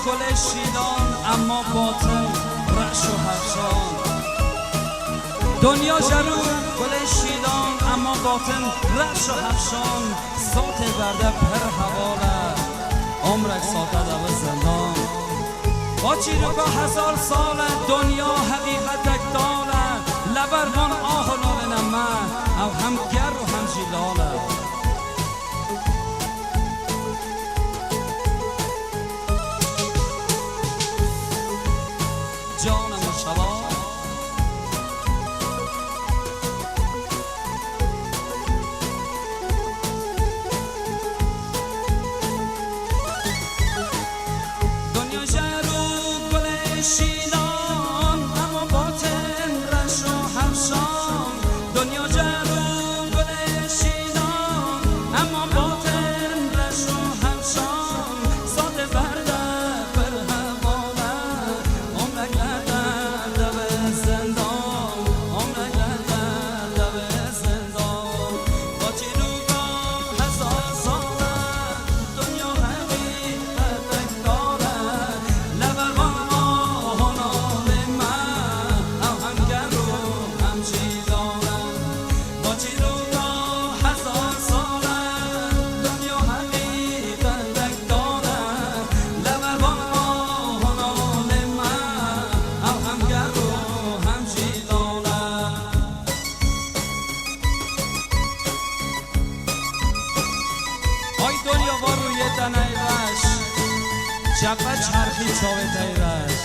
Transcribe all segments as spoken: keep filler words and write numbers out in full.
Gulê şîlan, ema batin reş û hevşan. Dinya cer û gulê şîlan, ema batin reş û hevşan. Sotê berde pir heval e, omrek sade de bi zindan. Va çîroka hezar sal e, dinya heqîqetek dal e. Leber van ah û nalê ne me, ew hem ger û hem jî lal e. Canım şaba. Dinya cer û gulê şîlan, ema batin reş û hevşan. Dinya cer û gulê şîlan, ema batin reş û hevşan. Sade berde pir heval e, omrek berde de bi zindan, omrek berde de bi zindan. Va çîroka hezar sal e, dinya heqîqetek dal e. Leber van ah û nalê me, ew hem ger û hem jî lal e. Va çîroka hezar sal e, dinya heqîqetek dal e. Leber van ah û nalê me, ew hem ger û hem jî lal e. Ay dinya va rûyê te ney reş, çepe çerxî çavê te yê reş.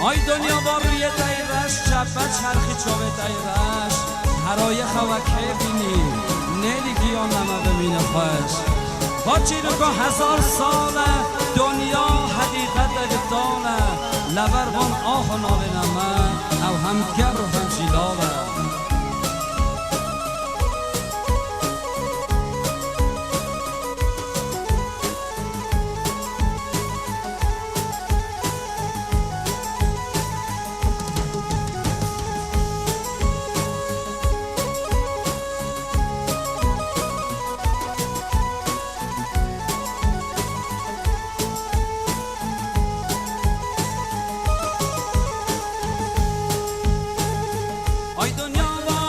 Ay dinya va rûyê te yê reş, çepe çerxî çavê te yê reş. Herayê xewe kê bînî, nêlî giyan neme bimîne xweş. Va çîroka hezar sal e, dinya heqîqetek dal e. Leber van ah û nalê ne me, ew hem ger û hem jî lal e. Ay dinya va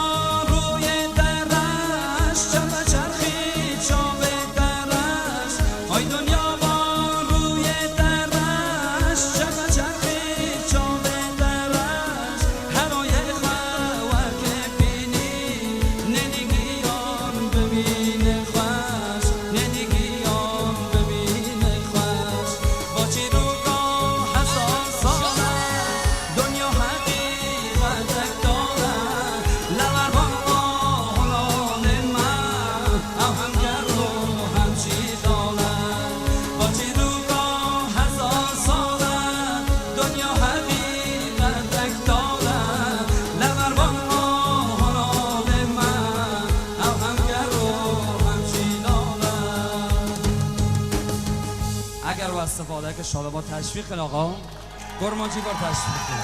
rûyê te reş, çepe çerxî çavê te reş. Ay dinya va rûyê te reş, çepe çerxî çavê te reş. Herayê xwe wekê bînî, nêlî giyan bimîne xweş, nêlî giyan bimîne xweş. Va çîroka hezar sal e, dinya heqîqetek dal e. Leber van ah û nalê me, ew hem ger û hem jî lal e. Va çîroka hezar sal e, dinya heqîqetek dal e. Leber van ah û nalê me, ew hem ger û hem jî lal e. Eger we istifadeke şalema teşvîq kin axa, Kurmancî bar teşvîq kin.